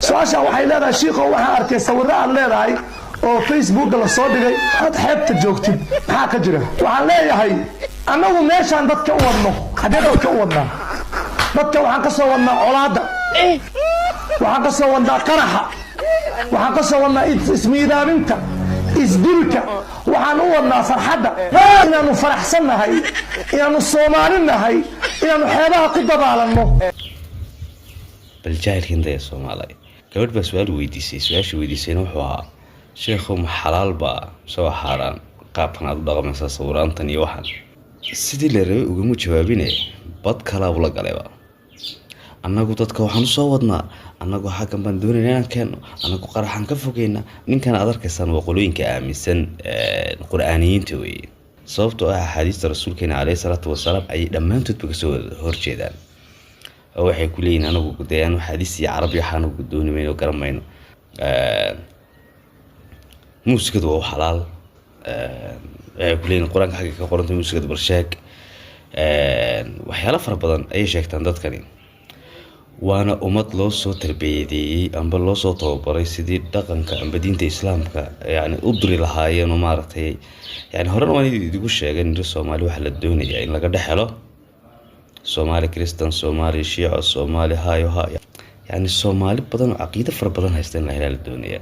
Su-aasha waxay leedahay: shiikho, waxaan arkay sawirro aad leedahay oo Facebooka la soo dhigay, aad xeebta joogtid, maxaa ka jira? Waxaan leeyahay, annagu meeshaan dadka u wadno, xaggee dadka u wadnaa? Dadka waxaan ka soo wadnaa colaadda, waxaan ka soo wadnaa qaraxa, waxaan ka soo wadnaa ismiidaaminta, isdilka. Waxaan u wadnaa farxadda, inaanu faraxsan nahay, inaanu Soomaali nahay, inaanu xeebaha ku dabaalanno. Bal jaahilkan daya Soomaaliya. Gabadh baa su-aal weydiisay. Su-aasha weydiisayna wuxuu ahaa: sheekhow, ma xalaal baa mise waa xaaraan qaabkan aad u dhaqmaysaa, sawiraantan iyo waxan? Sidii la rabay ugama jawaabine, bad kalaabu la galayba. Annagu dadka waxaan usoo wadnaa, annagu xaggan baan doonayna inaan keenno, annagu qaraxaan ka fogeyna. Ninkan aad arkaysaan waa qolooyinka aaminsan qur-aaniyiinta weeye, sababtoo ah axaadiista rasuulkeena caleyhi salaatu wasalaam ayay dhammaantoodba kasoo horjeedaan, oo waxay ku leeyihin: anagu dee anu xadiis iyo carabi waxa anagu dooni mayno, garan mayno. Muusikadu waa u xalaal, waxay ku leeyihin. Qur-aanka xagga ka qoranta muusikada bal sheeg. Waxyaalo fara badan ayay sheegtaan dadkani, waana ummad loo soo tarbiyadeeyey amba loo soo tababaray sidii dhaqanka amba diinta Islaamka yani u duri lahaayeen. Oo maaragtay, yani horena waan idigu sheegay niri, Soomaali waxaa la doonayaa in laga dhex helo Soomaali Kristan, Soomaali Shiico, Soomaali hayo ha, yani Soomaali badan oo caqiido fara badan haysta in la helaa la doonaya.